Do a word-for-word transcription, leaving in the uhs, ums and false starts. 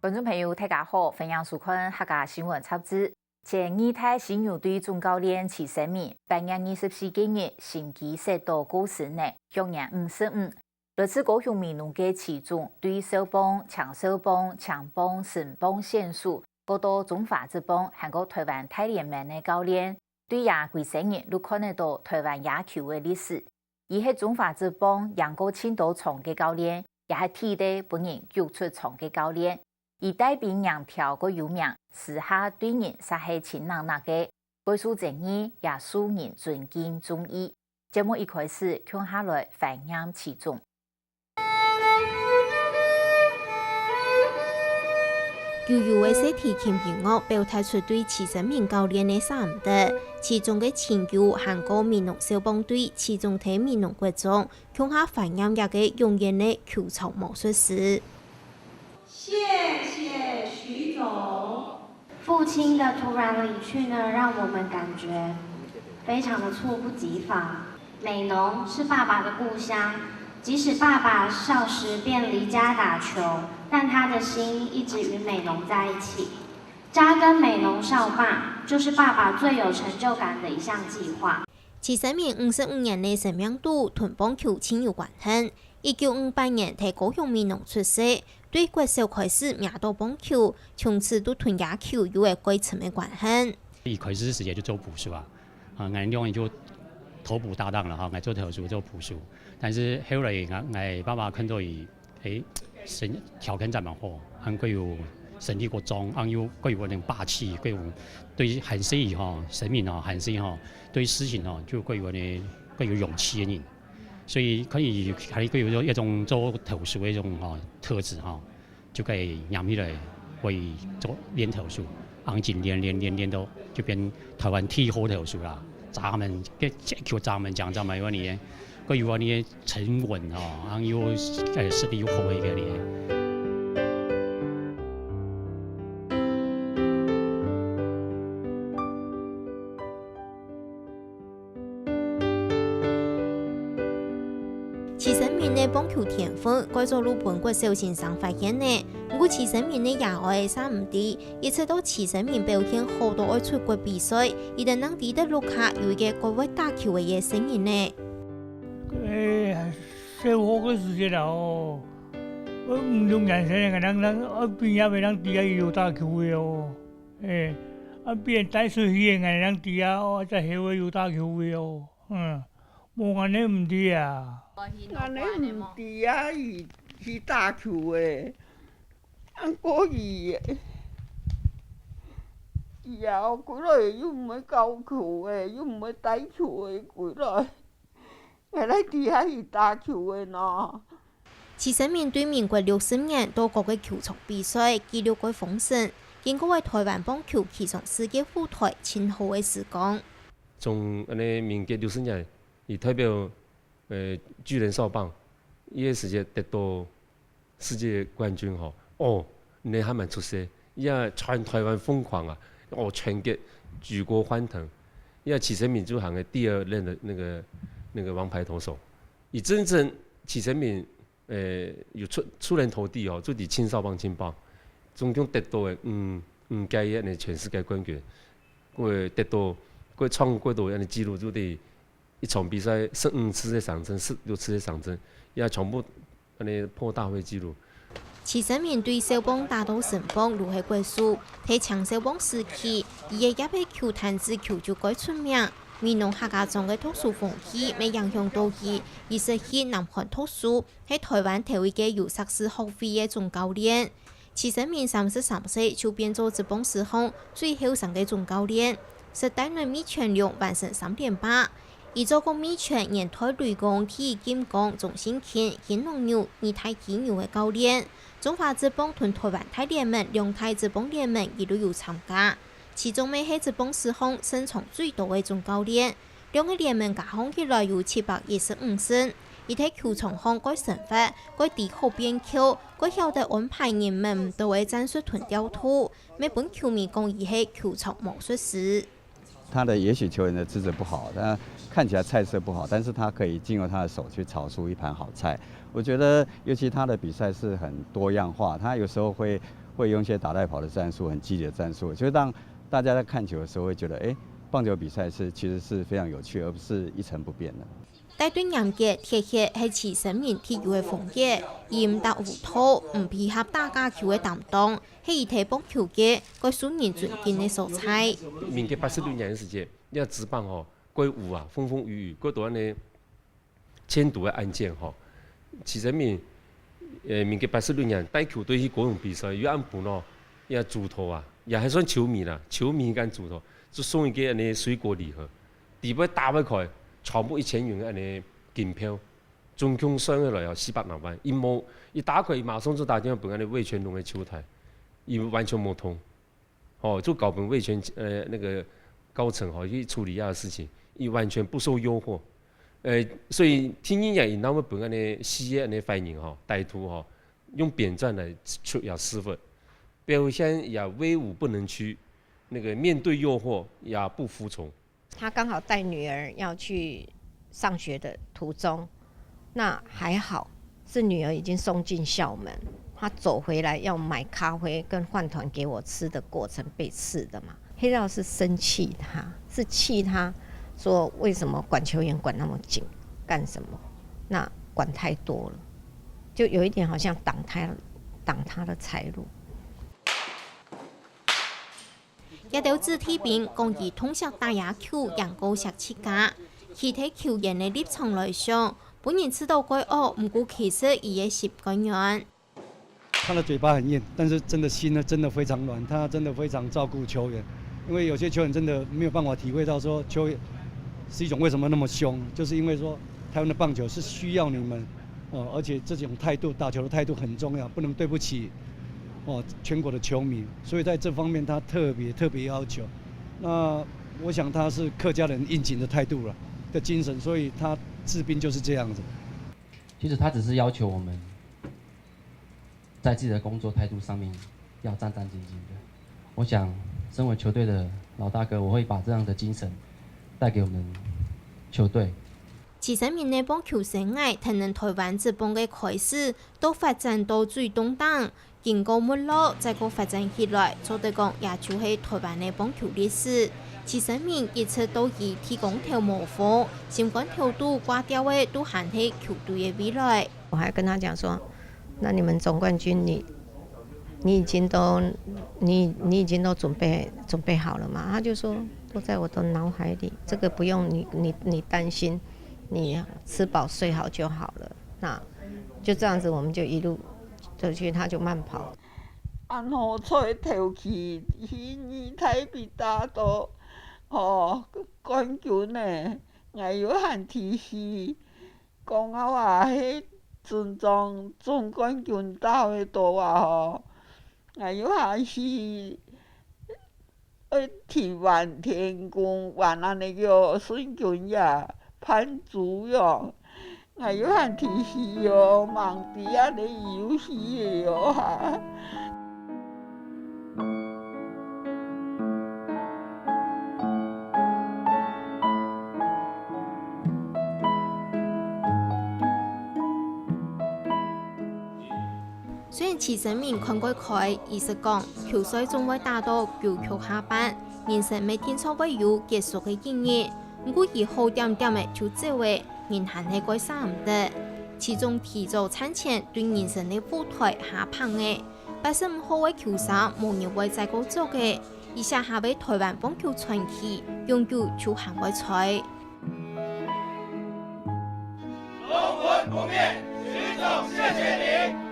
觀眾朋友，大家好，歡迎收看客家新聞雜誌。前義大犀牛隊總教練徐生明，八月二十四該日，心肌塞到過身了，享年五十五。來自高雄美濃个徐總，對少棒、青少棒、青棒、成棒選手，過到中華職棒，還過臺灣大聯盟个教練，對這歸生人都看得到臺灣野球个歷史。佢係中華職棒贏過盡多場个教練，也係第一个分人逐出場个教練。佢帶兵贏條過有名，私下對人煞係親冷冷个，蓋受爭議，也受人尊敬中意。節目一開始，共下來懷念徐總。 悠悠个小提琴音樂表達出對徐生明教練个捨毋得。徐總个親友還過美濃少棒隊徐總在美濃國中，共下懷念這个永遠个球場魔術師。謝謝徐總。父親的突然離去呢，讓我們感覺非常的猝不及防。 美濃是爸爸的故鄉，即使爸爸少時便離家打球，但他的心一直與美濃在一起。扎根美濃少棒，就是爸爸最有成就感的一項計畫。徐生明五十五年个生命肚，同棒球盡有關係。一九五八年在高雄美濃出世，對國小開始迷倒棒球，從此就同野球有了蓋深个關係。一開始時節就做捕手啊， 啊，𠊎兩人就投捕搭檔了哈，𠊎做投手，做捕手。但是後來𠊎，𠊎爸爸看到佢，欸，身，條件真蠻好，還過有身體過壯，還有過有那種霸氣，過有對，還細个吼，生命吼，還細吼，對事情吼，就過有那，過有勇氣个人。所以可以，還過有一種做投手个一種吼，特質吼。 就該拈起來，會做練投手，硬緊練練練練到就變臺灣第一好投手啦。閘門，該，該球閘門講閘門有你，該有你沉穩哦，然後又，呃，實力又好一個呢。 徐生明个棒球天分，蓋早就分國小先生發現了。毋過徐生明个爺哀个煞毋知，一直到徐生明表現好到愛出國比賽，佢等正知得屋下有一個蓋會打球个細人呢。欸，小學个時節啦哦，𠊎五六年生个，𠊎正，正，啊，畢業个正知啊，佢有打球个哦。 欸，啊，分人帶出去个，𠊎正知啊，哦，在後尾有打球个哦，嗯，無恁呢毋知啊。恁呢毋知啊，佢，佢打球个，啊，過去，佢啊，歸來又毋會教球个，又毋會帶球个，歸來。 𠊎來知啊，佢打球个呢。徐生明對民國六十年到各个球場比賽，記錄蓋豐盛，經過个臺灣棒球企上世界舞臺盡好个時光。從恁呢民國六十年，佢代表，呃，巨人少棒，佢个時節得到 世界冠軍吼，哦，你還蠻出色，呀，全臺灣瘋狂啊，哦，全國舉國歡騰，呀，徐生明就行个第二任的那個，那個王牌投手，佢真正徐生明，呃，有出，出人頭地哦，就在青少棒青棒，總共得到个，嗯，五屆个全世界冠軍，過得到，過創過多恁呢紀錄，就在 一場比賽十五次个上陣，十六次个上陣，也全部恁呢破大會紀錄。徐生明對少棒打到成棒就係國手，在青少棒時期，佢个業餘球壇只球就蓋出名。美濃客家庄个特殊風氣，乜影響到佢，佢識去南韓讀書，係臺灣頭一個有碩士學位个總教練。 徐生明三十三歲就變做職棒史上最後生个總教練，識帶領味全龍完成三連霸。佢做過味全年代雷公、第一金剛、中信兄、興農牛、義大犀牛个教練，中華職棒同臺灣大聯盟兩大職棒聯盟佢都有參加。徐總乜係職棒史上勝仗最多个總教練， 兩個聯盟加項起來有七百一十五勝，佢在球場項蓋生活，蓋知好變竅，蓋曉得安排人們毋多个戰術同調度，乜分球迷講佢係球場魔術師。他的也許球員的資質不好，他看起來菜色不好，但是他可以經由他的手去炒出一盤好菜。我覺得，尤其他的比賽是很多樣化，他有時候會會用一些打帶跑的戰術，很積極的戰術，就讓大家在看球的時候會覺得，哎，棒球比賽是，其實是非常有趣，而不是一成不變的。帶隊嚴格鐵血係徐生明特有个風格，佢毋搭烏塗，毋配合打假球个擔當，係佢在棒球界蓋受人尊敬个所在。民國八十六年个時節，這職棒吼，蓋有啊，風風雨雨，蓋多恁呢簽賭个案件吼。徐生明，呃，民國八十六年帶球隊去高雄比賽，有暗晡咯，也主投啊，也還算球迷啦，球迷敢主投，就送一個恁呢水果禮盒，底背打不開，全部一千元个恁呢金票。 總共算下來哦，四百零萬。佢無，佢打開，佢馬上就打電話分𠊎等味全龍个球團，佢完全無通。吼，就交分味全，呃，那個高層吼去處理這個事情，佢完全不受誘惑。呃，所以天天也引導分𠊎等四個恁呢犯人吼，歹徒吼，用扁鑽來出也屎忽，表現也威武不能屈，那個面對誘惑也不服從。 他剛好帶女兒要去上學的途中，那還好是女兒已經送進校門，他走回來要買咖啡跟飯糰給我吃的過程被刺的嘛。黑道是生氣他，是氣他說為什麼管球員管那麼緊，幹什麼？那管太多了，就有一點好像擋他擋他的財路。 這兜子弟兵講佢痛惜打野球，贏過惜自家。企在球員个立場來想，分人刺到蓋惡，毋過其實佢个心肝軟。他的嘴巴很硬，但是真的心呢，真的非常軟，他真的非常照顧球员。因為有些球员真的沒有辦法體會到說球员是一種為什麼那麼凶，就是因為說台灣的棒球是需要你們，哦，而且這種態度，打球的態度很重要，不能對不起哦全国的球迷，所以在這方面他特別特別要求。那我想他是客家人硬頸的態度了的精神，所以他治兵就是這樣子。其實他只是要求我們在自己的工作態度上面要戰戰兢兢的。我想，身為球隊的老大哥，我會把這樣的精神帶給我們球隊。徐生明个棒球生涯，跈等台灣職棒个開始，到發展到最動盪，經過沒落，再過發展起來，做得講也就係台灣个棒球歷史。徐生明一直到佢剃光頭無紅，心肝頭肚掛吊个都還係球隊个未來。我還跟他講說，那你們總冠軍，你你已經都你你已經都準備準備好了嗎？他就說都在我的腦海裡，這個不用你你你擔心，你吃飽睡好就好了。那就這樣子，我們就一路走去，他就慢跑。恁好彩頭去去二大比打到吼冠軍呢，𠊎又還提氣。 講到啊，係準將總冠軍到个到啊吼，𠊎又還去愛去還天公，還恁呢个順君爺、潘祖榮，𠊎又還提氣哦，吂知恁呢有戲个哦哈。 雖然徐生明看蓋開，佢識講，球賽總會打到九局下半，人生乜定著會有結束个一日。毋過佢好恬恬仔就走仔，人還係蓋捨毋得。徐總提早賺錢對人生个舞台下拚仔。八十五號个球衫無人會再過著仔，佢寫下个台灣棒球傳奇，永久就還會在。龍魂不滅，徐總，謝謝你。